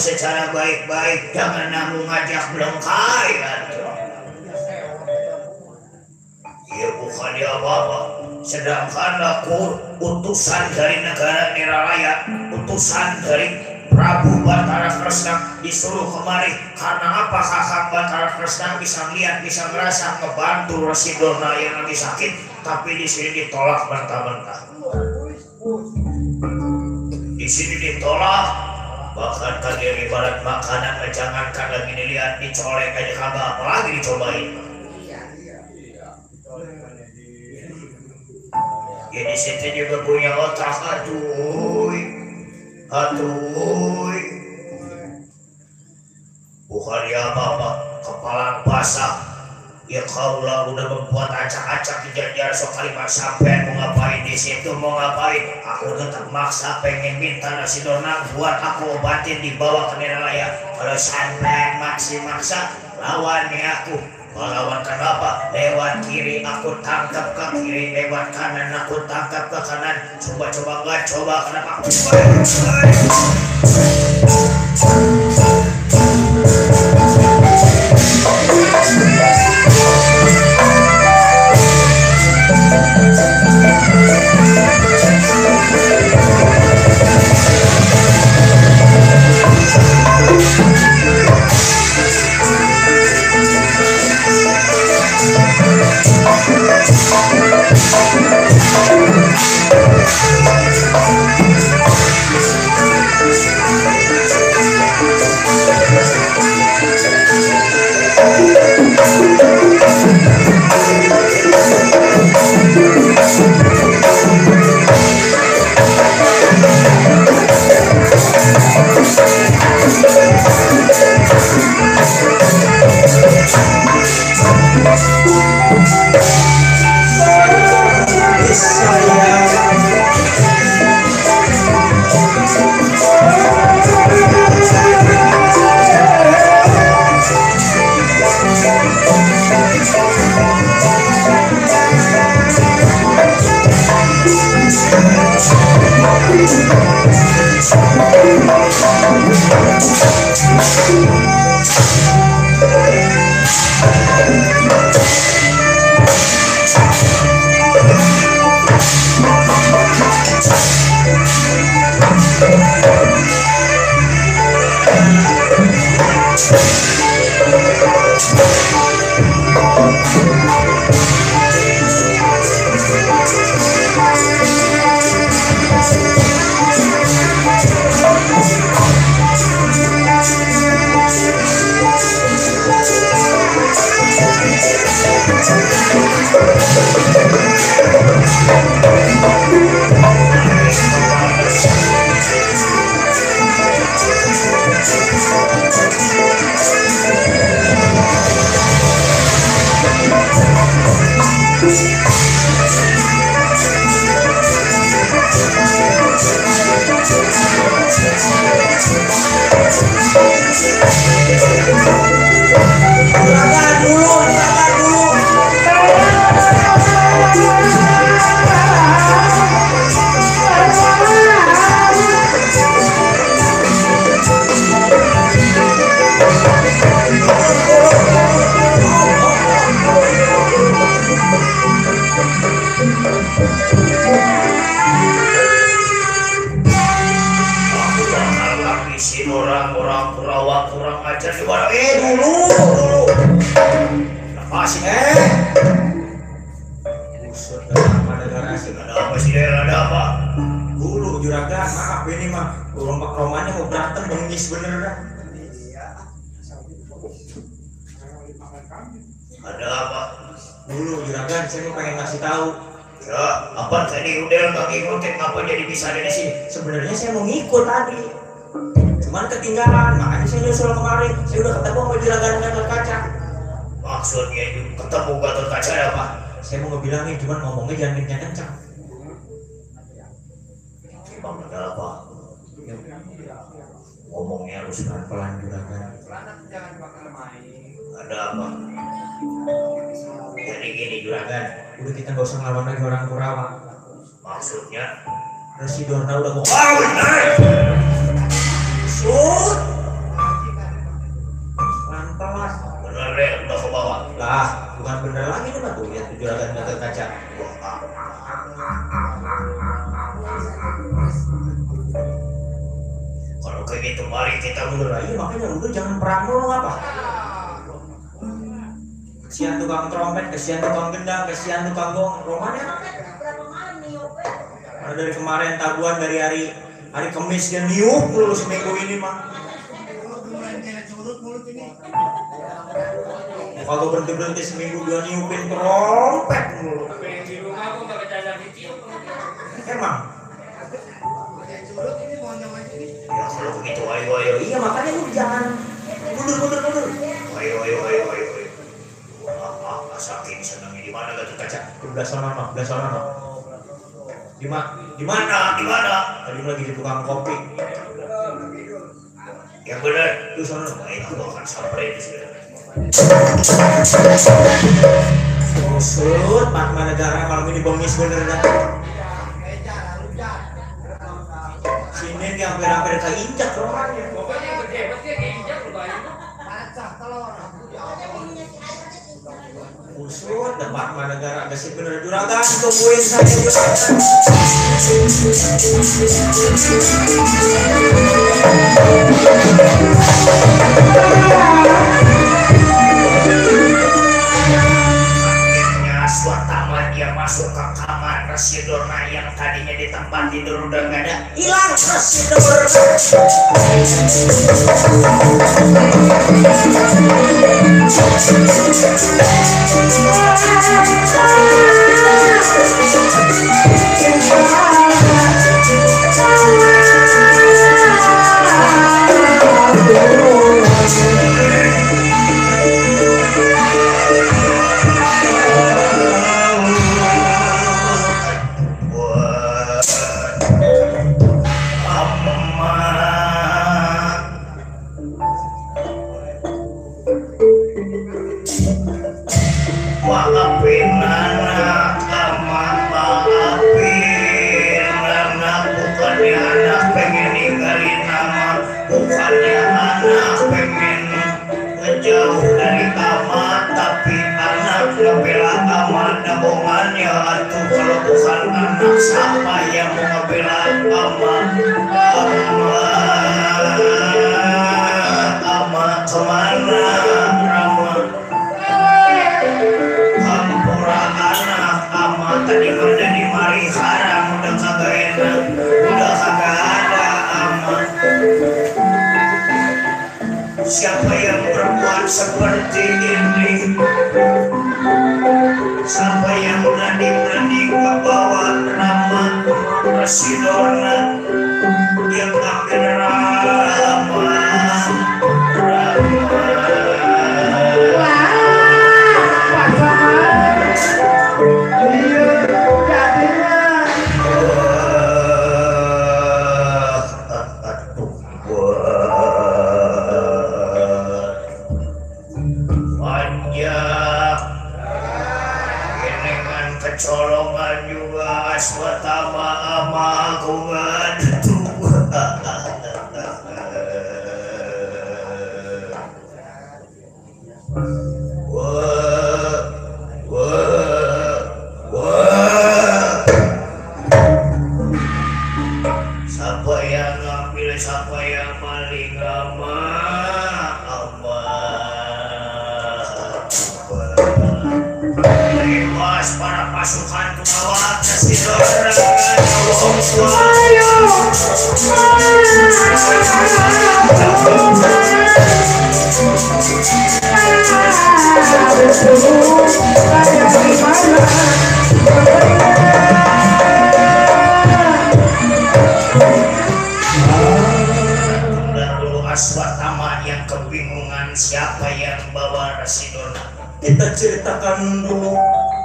Secara baik-baik, jangan namu ngajak belengkai. Ya bukan dia apa-apa. Sedangkan aku utusan dari negara Niralaya, utusan dari Prabu Batara Kresna disuruh kemari. Karena apa Kakang Batara Kresna bisa lihat, bisa ngerasa ngebantu Resi Dorna yang lagi sakit, tapi di sini ditolak mentah-mentah. Di sini ditolak. Bahkan kagak ibarat makanan, jangankan lagi dilihat, dicolek aja kagak, apalagi dicobain. Ya di situ juga punya otak, aduh. Bukan ya apa-apa, kepala basah. Ya kaulah udah membuat acak-acak di jajar Kalimat sampai mau ngapain di situ, mau ngapain? Aku tetap maksa pengen minta Resi Dorna buat aku obatin dibawa ke Niralaya. Kalau sampai maksa lawannya aku. Melawan kenapa? Lewat kiri aku tangkap ke kiri, lewat kanan aku tangkap ke kanan. Coba-coba enggak coba, kenapa aku Ada apa? Dulu juragan, saya mau pengen ngasih tahu. Ya, apa tadi udah nggak ngikutin, ngapa jadi bisa ada di sini? Sebenarnya saya mau ngikut tadi, cuman ketinggalan, makanya saya nyusul kemarin. Saya udah ketemu sama juragan Gatot Kaca. Maksudnya ketemu Gatot Kaca ada apa? Saya mau ngebilangin, cuman ngomongnya jangan kencang-kencang. Bang, ada apa? Ngomongnya harus Pelan-pelan juragan. Ada apa? Jadi gini juragan, Udah kita gak usah ngelawan lagi orang Kurawa. maksudnya Resi Dorna udah mau benar. Sud. Pelan-pelan. Benar deh, udah ke bawah. Lah, bukan bener lagi nih Pak tuh, lihat tuh juragan Gatot Kaca. Kalau kayak gitu mari kita Udah lagi, makanya udah jangan perang dulu apa? Kesian tukang trompet, kesian tukang gendang, kesian tukang gong. Romannya mana dari kemarin tabuhan dari hari Kamis dia niup dulu seminggu ini mah. Kalau berhenti seminggu dia niupin trompet mulu. Emang? ya kalau begitu ayo. Iya makanya lu jangan mundur. Ayo. Saking senangnya di mana Gatot Kaca? Belah sono. Di Di mana? Tadi lagi di tukang kopi. Yang benar. Itu sono. Baik, aku akan sampai di sini. Sud, Pak Manegara malam ini bengis bener dah. Sini dia hampir keinjak rumahnya. Usut, dan Pak Manegara gasih bener juragan, tungguin saya juragan. ke kamar residorna yang tadinya di tempat tidur udah gak ada, hilang residor. Maafin anak, maafin anak, bukannya anak pengen ninggalin nama, bukannya anak pengen ngejauh dari amat, tapi anak ngebela amat nabongannya. Atuh kalau bukan anak siapa yang mau ngebela amat? Amat kemana? Rama hampura anak amat tadi udah di mari haram, udah kagak enak, udah kagak ada amat. Siapa yang berbuat seperti ini? Siapa yang berani kebawa nama residorna yang ambil Rama? Colongan juga aswatama ama agungan siapa yang ngambil, siapa yang maling ama lepas para pasukan kebawah residor dulu aswatama yang kebingungan siapa yang bawa residor. Kita ceritakan dulu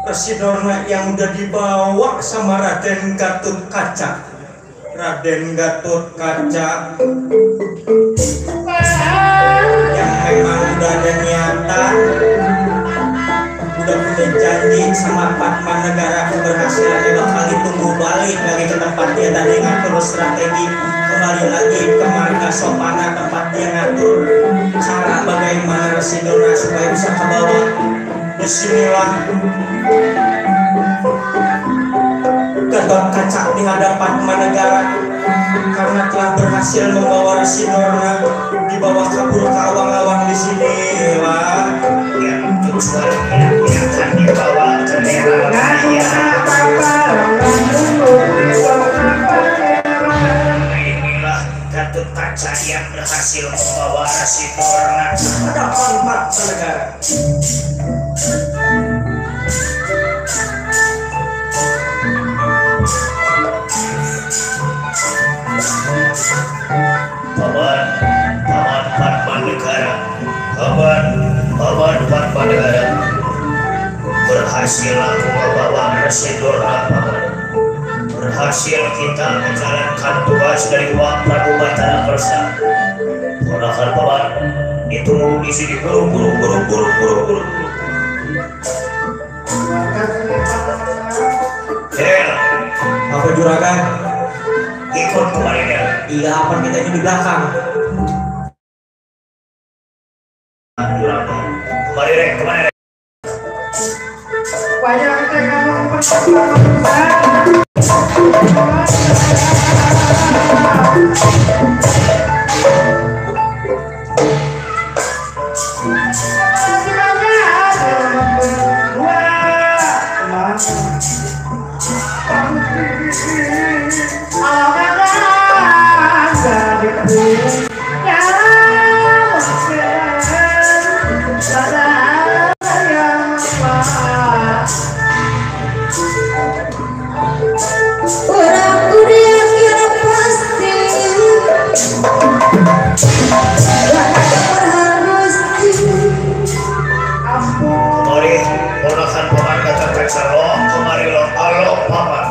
residorna yang udah dibawa sama Raden Gatot Kaca. Raden Gatot Kaca yang memang udah ada niatan, udah punya janji sama Padmanegara keberhasilannya bakal ditunggu balik lagi ke tempat dia tadi ngatur strategi, kembali lagi ke marga Sopana tempat dia ngatur cara bagaimana residorna supaya bisa ke bawah. Bismillah, Gatot Kaca di hadapan Manegara karena telah berhasil membawa residorna dibawa kabur ke awang-awang di sini. Wah, yang tujuannya akan dibawa ke daerah raya. Inilah Gatot Kaca yang berhasil membawa residorna ada empat negara. Paman Padmanegara, paman Padmanegara, berhasil aku membawa residorna paman. Berhasil kita menjalankan tugas dari Wak Prabu Batara Persa. Ponakan paman, ditunggu di sini buru. Del, Apa juragan? ikut kemari Del. Iya, apa kita ini di belakang? Juragan, kemari Rek. Banyak kamu celok kemari lo halo paman.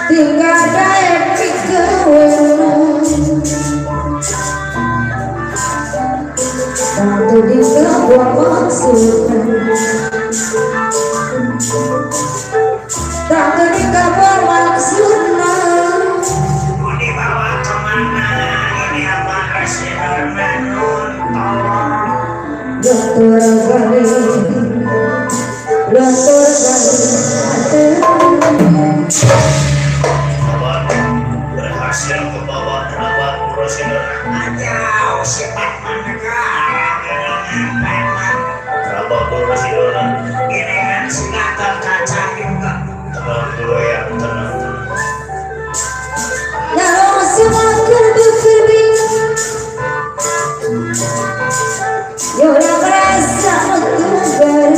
Tinggal daya kewenang Satu di sebuah maksudnya Satu di sebuah maksudnya Mau dibawa kemana? Ini apa presiden menonton? Luntur kali Paman berhasil membawa kerabat Rosidor. Ajau sifat negara paman. Kerabat Rosidor ini kan senjata kaca juga. Tenang dulu ya, tenang. Kalau semua berbing Yola merasa mentubar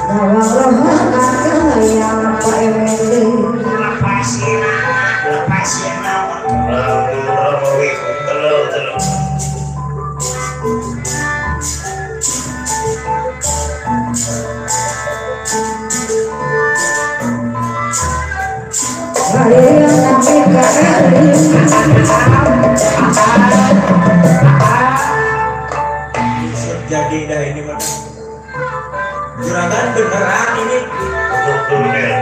Nawang rohangan kaya Pak Emeli Lepasin naon. Rawi telur. Hari yang sampai kali Jadi dah ini mah juragan beneran ini Duduk dulu deh.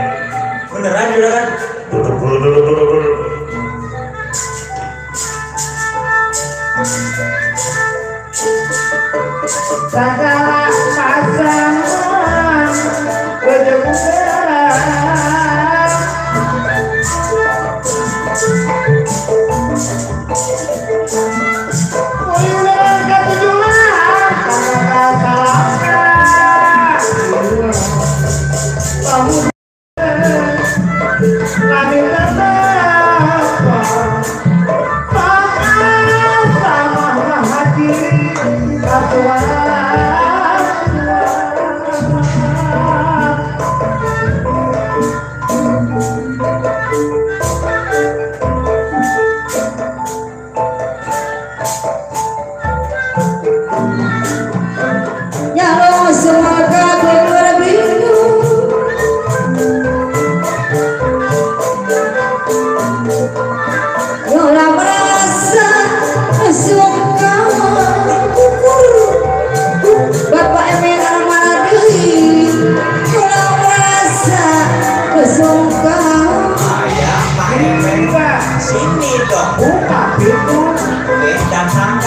beneran juragan Duduk dulu. Segala pasangan berjuang Uyunan ketujuan Kamu kami tetap sama hati Tuhan Nyawa semoga berbingung Yola merasa suka Bapak Emil Armadhi Yola merasa suka ayah Pak Emen sini dong Buka pintu datang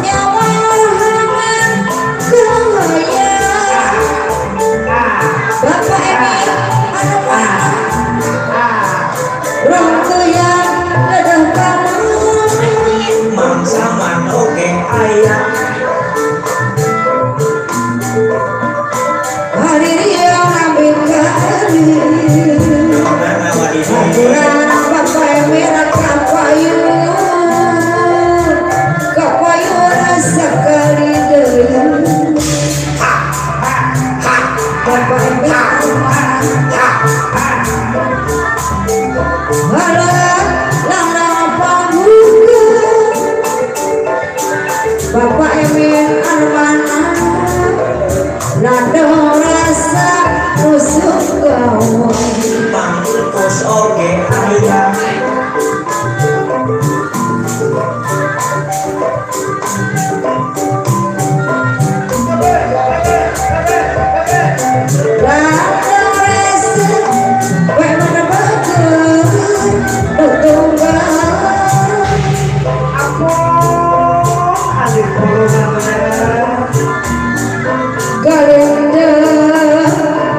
Nyawa rohangan kaya Bapak Emil Armadhi Rongku yang ada kamu mangsa man oke ayah Hari dia ngambil kali mana wadini Ukuran Bapak Emil kapayu rasa kali dulu Bapak Emil Bapak Emil Armana Lado rasa musuh kau mangkus oke ayah Lado rasa Bagaimana bagus Bertunggal Aku Adik Galinda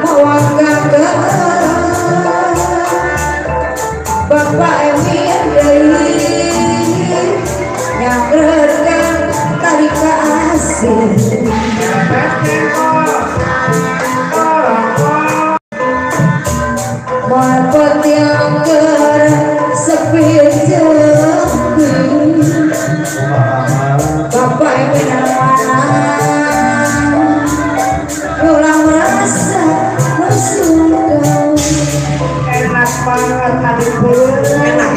Mawanggaga Bapak Emil dari Yang rekam tali kasih Malpot yang sepi sepi Bapak Emil mana Pulang merasa bersuka Enak banget tadi pun enak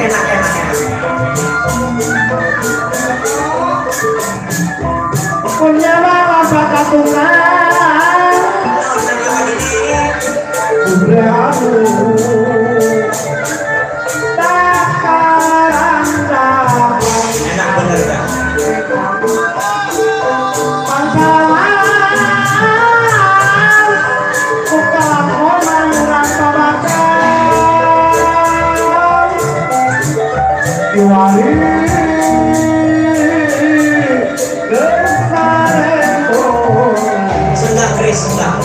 Enak bener kan? Senggak Chris, senggak.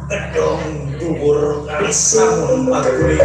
Gedung dubur kali Sampun paguring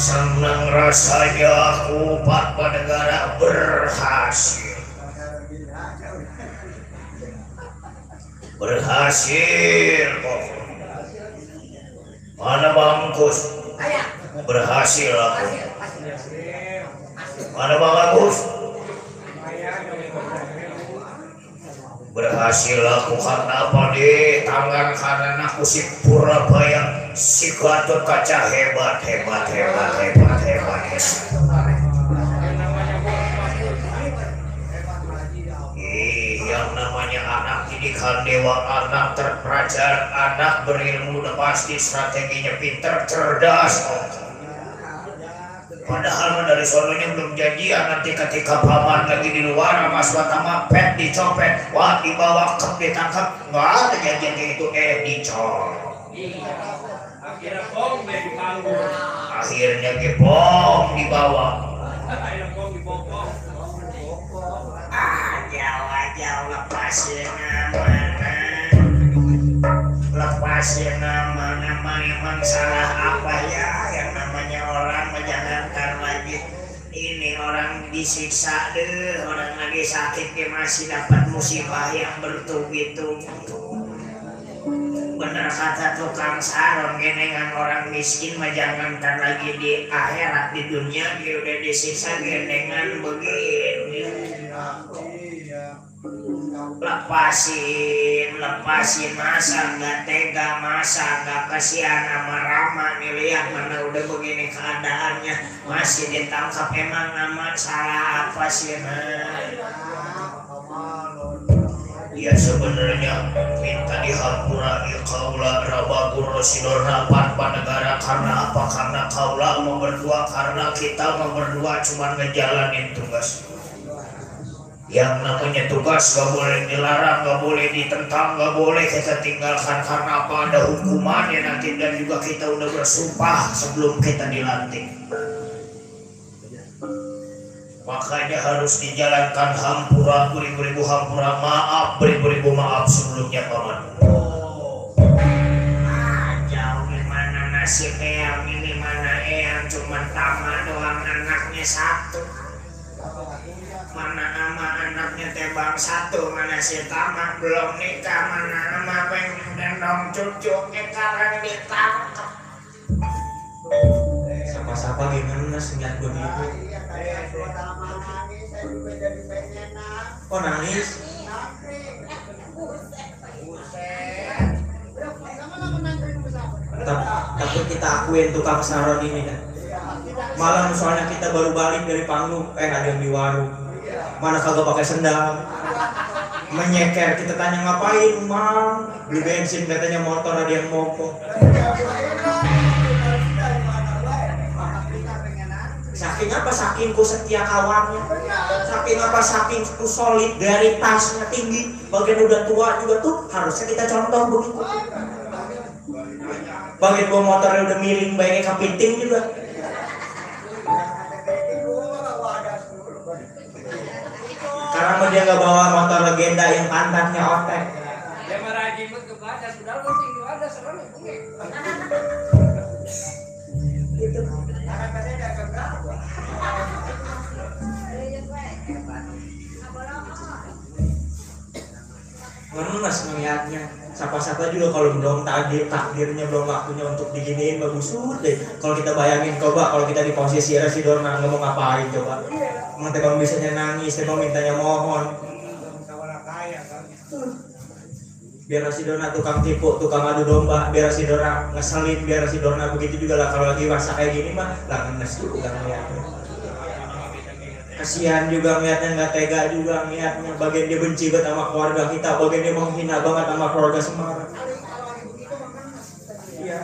senang rasanya aku Pak Negara berhasil kok. Mana Bangkus? Berhasil aku. Mana Bang Agus? Berhasil aku karena apa deh? Tangan kanan aku si Purabaya, si Gatot Kaca hebat. Yang namanya anak didikan dewa, anak terpelajar, anak berilmu udah pasti strateginya pinter, cerdas. Padahal dari sononya belum janjian, nanti ketika paman lagi di luar sama swatama pet dicopet, wah dibawa kep ditangkap, nggak ada janjian kayak itu, dicopet. Akhirnya gebong dibawa. Jauh lepasin nama memang salah apa ya, yang namanya orang menjalankan lagi ini orang disiksa deh, orang lagi sakit dia masih dapat musibah yang bertubi-tubi. Bener kata tukang sarung, genengan orang miskin mah jangankan lagi di akhirat, di dunia dia udah disiksa genengan begini. Lepasin masa nggak tega, masa nggak kasihan sama Rama nih, lihat mana udah begini keadaannya masih ditangkap, emang nama salah apa sih ya sebenarnya minta dihampura kaula rabagur rosidorna Pak Negara karena apa? Karena kaula mau berdua, karena kita mau berdua cuma ngejalanin tugas. Yang namanya tugas gak boleh dilarang, gak boleh ditentang, gak boleh kita tinggalkan karena apa? Ada hukumannya nanti, dan juga kita udah bersumpah sebelum kita dilantik. Makanya harus dijalankan hampura, beribu-ribu hampura maaf, beribu-ribu maaf sebelumnya paman. Jauh gimana nasib Eyang ini, mana Eyang cuma tamat doang anaknya satu. Mana ama anaknya tebang satu, mana si tamak belum nikah, mana ama pengen gendong cucu sekarang ditangkap. Siapa-siapa gimana sengat begitu? Oh nangis? Takut kita akuin tukang saron ini kan. Malam soalnya kita baru balik dari panggung, ada yang di warung. Mana kagak pakai sendal, menyeker. Kita tanya ngapain, Mang? Beli bensin, katanya motor ada yang mogok. Saking apa? Saking ku setia kawannya. Saking apa? Saking ku solidaritasnya tinggi. Bagian udah tua juga tuh harusnya kita contoh begitu. Bagian bawa motornya udah miring, baiknya kepiting juga. Karena dia nggak bawa motor legenda yang pantatnya otek. Dia merajimut ke badan, sudah penting itu ada serem itu. Gitu. Ngenes ngeliatnya. Siapa-siapa juga kalau belum takdirnya belum waktunya untuk diginiin bagus deh. Kalau kita bayangin coba kalau kita di posisi Resi Dorna ngomong ngapain coba. Emang tebang bisanya nangis, tebang mintanya mohon. Biar Resi Dorna tukang tipu, tukang adu domba, biar Resi Dorna ngeselin, biar Resi Dorna begitu juga lah kalau lagi masa kayak gini mah lah ngenes juga ngeliatnya. Kasihan juga ngeliatnya, nggak tega juga ngeliatnya. Bagian dia benci banget sama keluarga kita, bagian dia menghina banget sama keluarga Semarang. Iya.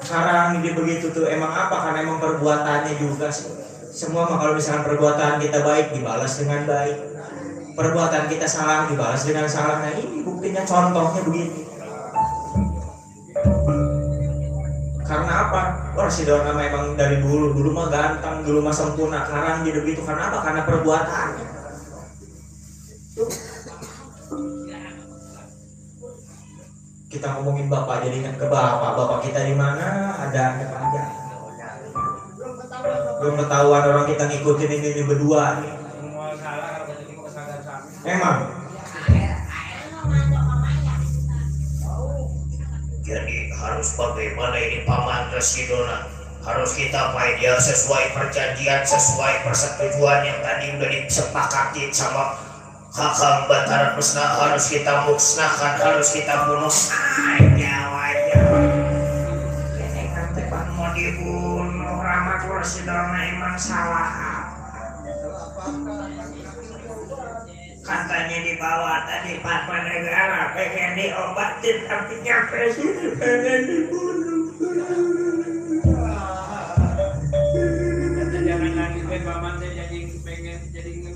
Sekarang dia begitu tuh emang apa? Karena emang perbuatannya juga sih. Semua mah kalau misalkan perbuatan kita baik dibalas dengan baik, perbuatan kita salah dibalas dengan salah. Nah ini buktinya, contohnya begini. Karena apa? Resi Dorna memang dari dulu mah ganteng, dulu mah sempurna. Sekarang jadi begitu karena apa? Karena perbuatannya. Kita ngomongin bapak jadi ingat ke bapak. Bapak kita di mana? Ada panjang. Belum ketahuan orang kita ngikutin ini berdua nih. Semua salah kalau begini mau kesalahan sama. Emang. Jadi harus bagaimana ini Paman Resi Dorna? Harus kita main ya sesuai perjanjian, sesuai persetujuan yang tadi udah disepakati sama Kakang Batara Kusna. Harus kita musnahkan, harus kita bunuh nyawanya. Ini kan tepan mau dibunuh. Rahmat Resi Dorna emang salah. Katanya dibawa tadi Padma Negara pengen diobatin tapi nyampe sini pengen dibunuh. Jangan lagi paman saya jadi pengen jadi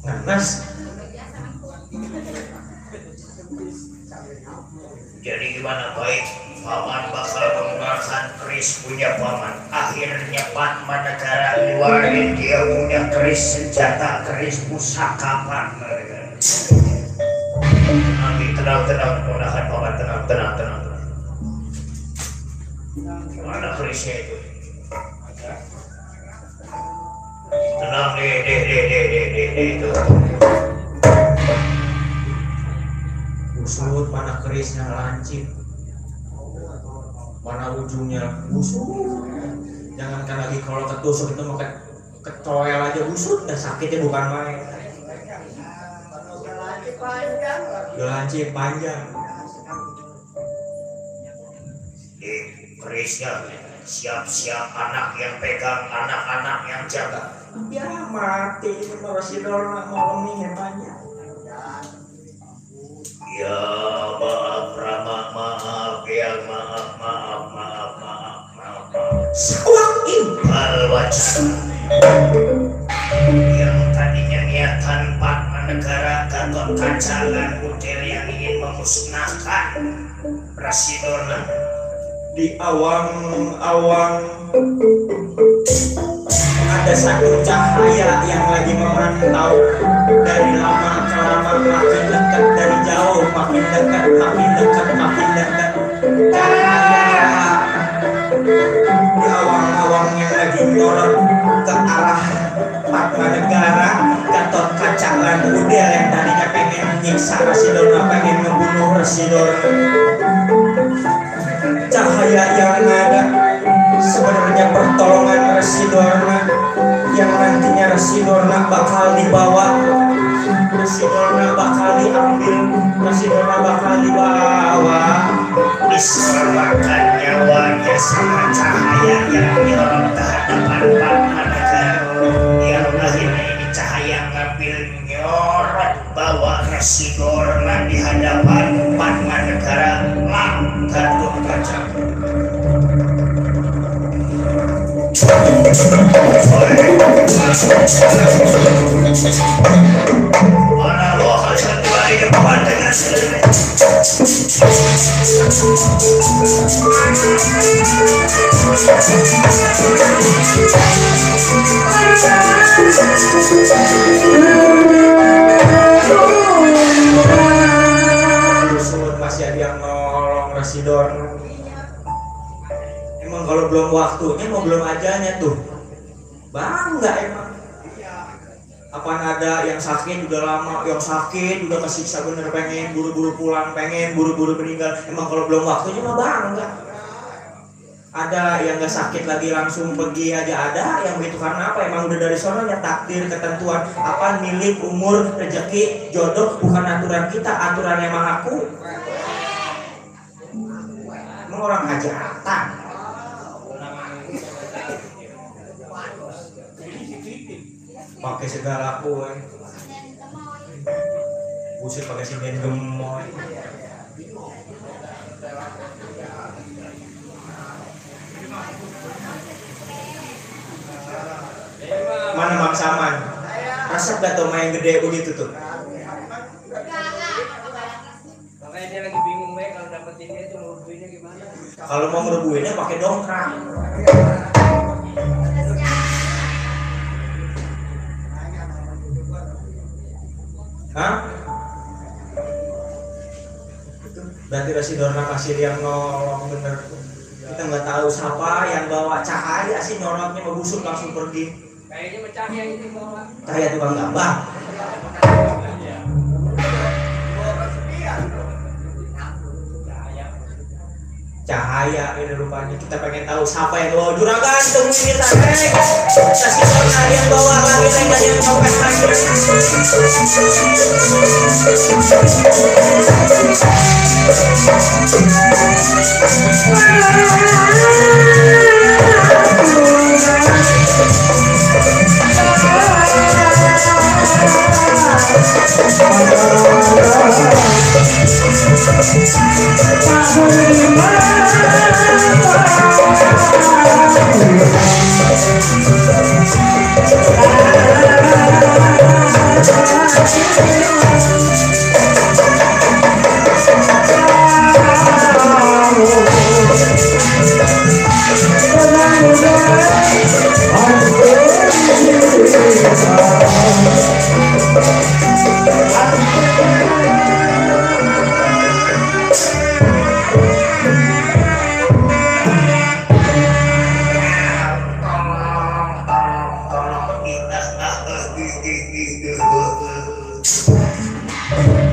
Nanas. Jadi gimana baik? Paman bakal mengeluarkan keris punya paman. Akhirnya Padma Negara keluarin dia punya keris senjata, keris pusaka Padma Negara. Nanti tenang, mudahan paman tenang. Mana kerisnya itu? Tenang deh itu. Busut, mana kerisnya lancip, mana ujungnya busut. Jangankan lagi kalau ketusuk itu mau kecoel aja busut, dan sakitnya bukan main. Lancip panjang. Di kerisnya siap-siap anak yang pegang, anak-anak yang jaga. Ya mati itu Resi Dorna ngomongnya banyak. Ya maaf Rama, maaf ya maaf. Sewak imbal wajah yang tadinya niatan Padma Negara Gatot Kaca dan model yang ingin memusnahkan Resi Dorna. Di awang-awang ada satu cahaya yang lagi memantau dari lama ke lama, makin dekat dari jauh, makin dekat. Cahaya di awang-awang yang lagi menyorot ke arah Padma Negara. dia yang tadinya pengen nyiksa Rasidorna, pengen ngebunuh Rasidorna. Cahaya yang ada sebenarnya pertolongan Rasidorna, yang nantinya Rasidorna bakal dibawa, Rasidorna bakal diambil, Rasidorna bakal dibawa, diselamatkan nyawanya sama cahaya yang nyorot ke hadapan Padmanegara. Yang akhirnya ini cahaya ngambil nyorot bawa Rasidorna di hadapan Padmanegara. Gaduh kacang. Mana lo hasil di depan dengan sendiri. Masih ada yang nolong Rasidorna. Emang kalau belum waktunya mau belum ajanya tuh bangga emang. Apaan ada yang sakit udah lama, yang sakit udah kesiksa bener, pengen buru-buru pulang, pengen buru-buru meninggal. Emang kalau belum waktunya mah bangga. Ada yang gak sakit lagi langsung pergi aja, ada yang begitu. Karena apa? Emang udah dari sononya takdir, ketentuan apa, milik, umur, rezeki, jodoh bukan aturan kita, aturannya Mahaku. Emang orang hajatan. Pakai segala kue, buset pakai sinden gemoy. Mana Bang Saman? Resep gak tuh main gede begitu tuh? Makanya dia lagi bingung kalau dapetin dia tuh ngerubuinnya gimana. Kalau mau ngerubuinnya pakai dongkrak. Hah? Berarti Rasidorna kasih yang nolong bener. Kita nggak tahu siapa yang bawa cahaya sih, nyorotnya membusuk langsung pergi. Kayaknya cahaya ini bawa. Cahaya tukang gambar. Cahaya ini rupanya. Kita pengen tahu siapa yang bawa juragan. Tunggu ini tarik. Rasidorna yang bawa lagi dengan yang copet lagi.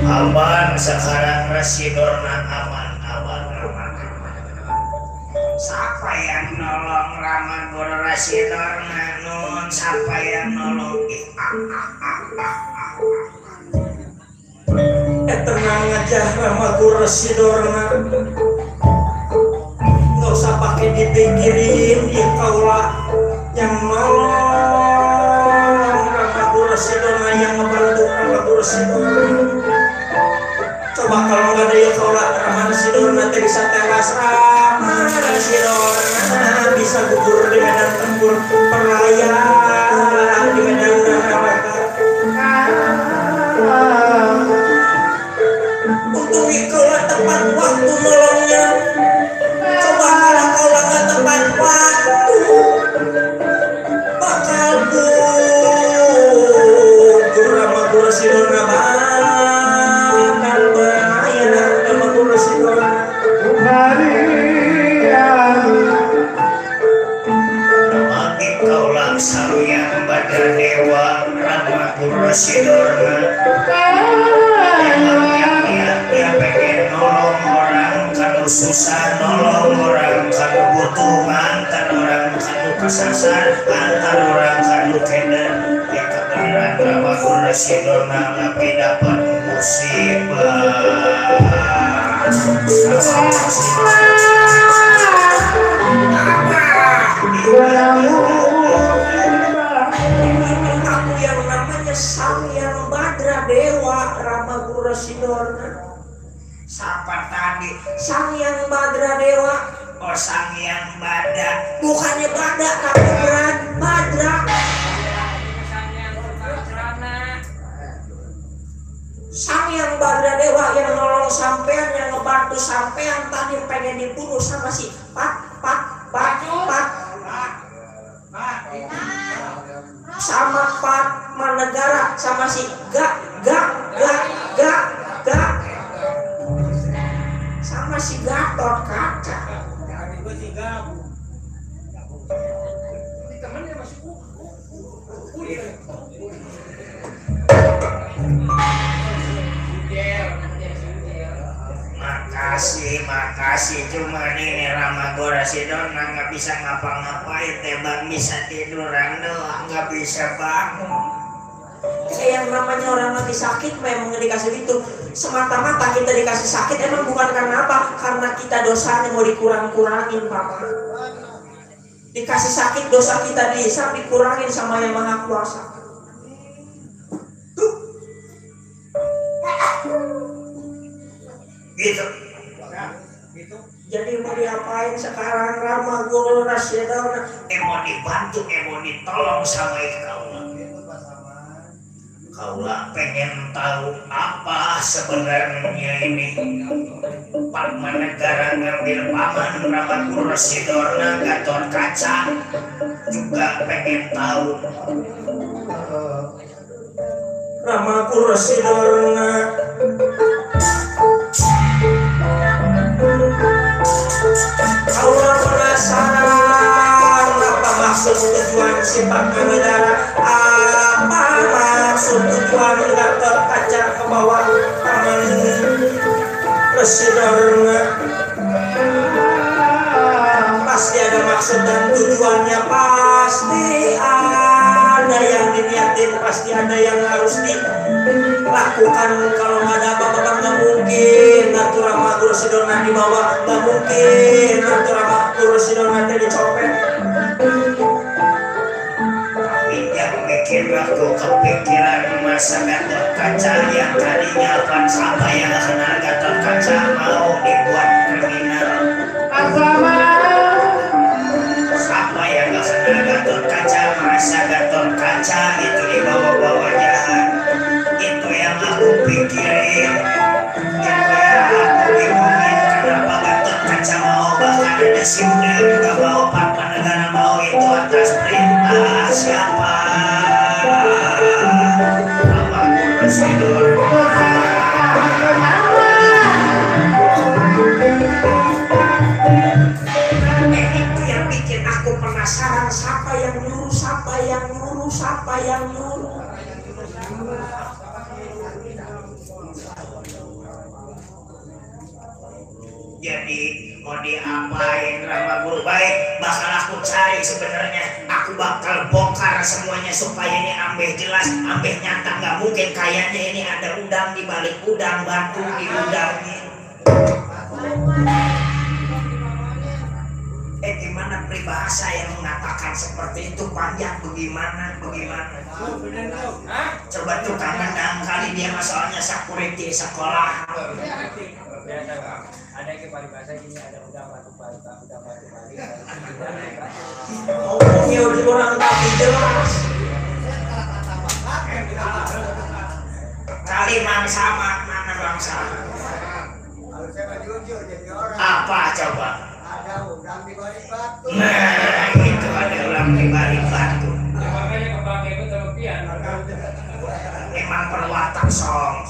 Aman sekarang Rasidorna, aman. Siapa yang nolong Ramagur Rasidorna? Nun, siapa yang nolong? Tenang aja Ramagur Rasidorna, nggak usah pakai dipikirin. Ya kaulah yang nolong Ramagur Rasidorna, yang ngebantu Ramagur Rasidorna. Coba kalau nggak ada ya kaulah Rasidorna teh bisa tewas. Rasidorna bisa gugur di medan tempur, peraya di medan neraka. Untung ikulah tepat waktu nolongnya. Coba kalau kau nggak tepat waktu, bakal gugur Ramagur Rasidorna, bakal bahaya Ramagur Rasidorna. Mati kau langsung yang badar dewa Ramagur Rasidorna. susah nolong orang kanu butuh mantan orang kanu kesasar antar orang kanu keder ya kebenaran Rama Gurasidona tapi dapat musibah aku yang namanya Sang Yang Badra Dewa Rama Gurasidona. Siapa tadi? Sang Yang Badra Dewa. oh Sang Yang Badra Bukannya Badra tapi Badra. Sang Yang Badra Dewa yang nolong sampean, yang ngebantu sampean tadi pengen dibunuh sama si Pat sama Pat Manegara sama si Ga sama si Gatot Kaca. Makasih cuma ini Rama Gurasidona nggak bisa ngapa-ngapain tebang bisa tiduran doang nggak bisa bangun. Yang namanya orang lagi sakit memang dikasih itu semata-mata kita dikasih sakit emang bukan karena apa, karena kita dosanya mau dikurang-kurangin Papa. Dikasih sakit dosa kita bisa dikurangin sama Yang Maha Kuasa. Tuh. Gitu. Jadi mau diapain sekarang Rama Gurasidona? Mau dibantu, mau ditolong sama Kaula pengen tahu apa sebenarnya ini Pak Manegara ngambil paman Rama Gurasidona Gatot Kaca juga pengen tahu Rama Gurasidona Kaula penasaran apa maksud tujuan si Pak Manegara, apa maksud tujuan Gatot Kaca ke bawah paman Gurasidona. Pasti ada maksud dan tujuannya, pasti ada yang diniatin, pasti ada yang harus dilakukan. Kalau nggak ada apa-apa nggak mungkin Ratu Rama Gurasidona dibawa, nggak mungkin Ratu Rama Gurasidona dicopet. yang bikin aku kepikiran masa Gatot Kaca yang tadinya pan sama yang kenal Gatot Kaca mau dibuat kriminal. Siapa yang gak kenal Gatot Kaca masa Gatot Kaca itu dibawa-bawa jahat. Itu yang aku pikirin, itu yang aku bingungin kenapa Gatot Kaca mau, bahkan ada si Uda juga mau, Pak Manegara mau, itu atas perintah siapa? Rama Gurasidona. Itu yang bikin aku penasaran, siapa yang nyuruh, siapa yang nyuruh, siapa yang nyuruh. Jadi mau diapain Rama Guru? Baik, bakal aku cari sebenarnya. Aku bakal bongkar semuanya supaya ini ambeh jelas, ambeh nyata. Nggak mungkin kayaknya ini ada udang di balik udang, batu di udangnya. Gimana peribahasa yang mengatakan seperti itu, panjang bagaimana? Coba tukang nendang kali dia masalahnya security sekolah. Ada yang peribahasa gini, ada udang batu balik. Ngomongnya udah kurang tapi jelas. Kali mangsa mana bangsa? Kalau saya mah jujur jadi orang. Apa coba? Ada udang di balik batu. Nah, itu ada ulang di balik batu. Makanya kepakai itu terlebihan. Memang perwatak song.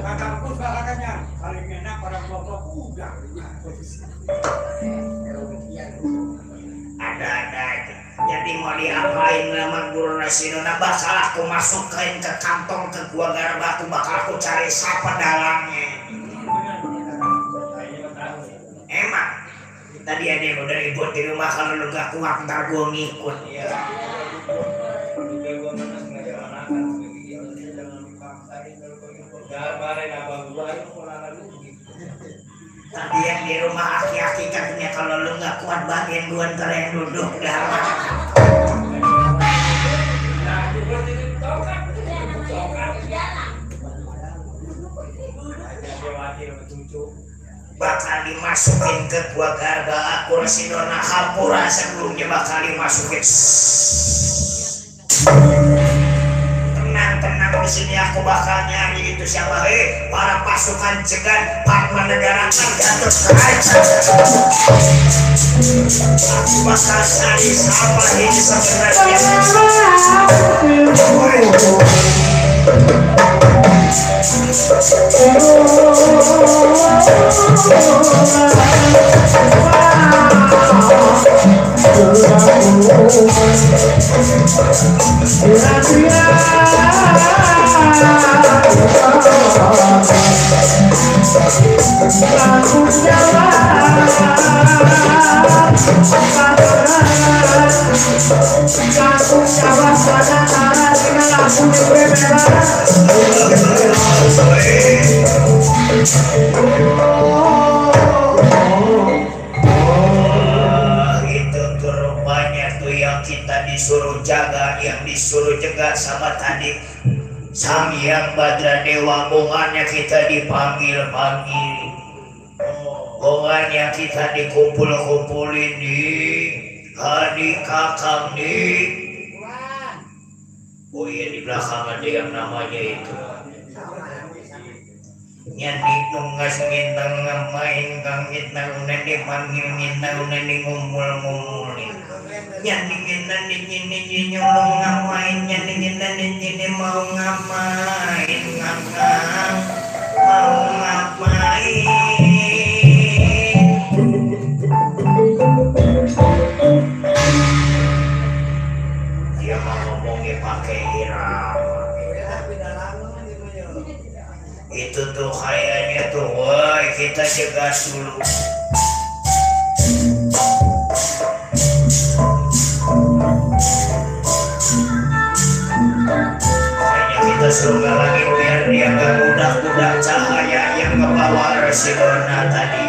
Kakakku salahkannya paling enak orang bapak udang. Ada aja. Jadi mau diapain Rama Gurasidona? Bakal aku masukin ke kantong ke gua Garbatu, bakal aku cari siapa dalangnya. tadi ada yang udah ribut di rumah, kalau lu gak kuat ntar gue ngikut. Iya. Udah gua mana sengaja manakan begitu. Jangan dipaksain kalau begitu. Gambarin abang gua itu manakan lu begitu. Tadi yang di rumah aki-aki katanya kalau lu gak kuat bagian gue ntar yang duduk dah. Nah, juga jadi tongkat. Tongkat. Dia mati sama cucu. Bakal dimasukin ke gua garba aku si Dona Hampura sebelumnya bakal dimasukin. Tenang di sini aku bakal nyari itu siapa para pasukan cegat Parman Negara Gatot Kaca. Aku bakal cari sama ini sebenarnya. Itu tuh rupanya tuh yang kita disuruh jaga, yang disuruh jaga sama tadi Sang Hyang Badra Dewa. Bongannya kita dipanggil-panggil, bongannya kita dikumpul-kumpulin di Hadi Kakang di. Oh iya, di belakang ada yang namanya itu nyandi nunggas ngintang ngamain kang ngintang nandi panggil ngintang nandi ngumpul-ngumpulin nyandi ngintang nyini nyolong ngamain nyandi ngintang nyini mau ngamain ngakang mau ngapain. Dia mau ngomongnya pakai irama. Itu tuh kayaknya tuh, woi kita jaga dulu. Kayaknya kita suruh lagi biar dia gak mudah-mudah cahaya yang ngebawa Resi Dona tadi.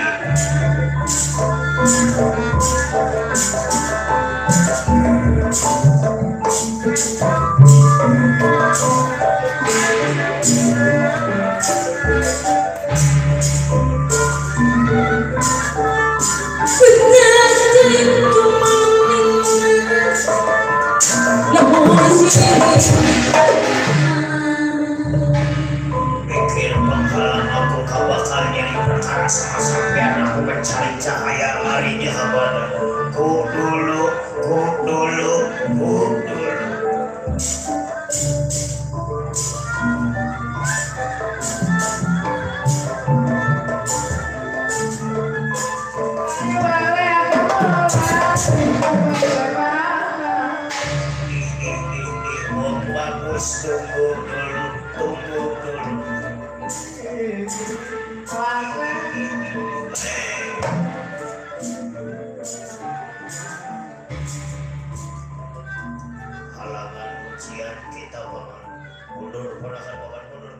Pikir penghalang aku kau bakal nyari perkara sama sampean, aku mencari cahaya larinya kemana. Ku dulu. Bagus, tunggu dulu. Halangan ujian kita mundur, ponakan mundur.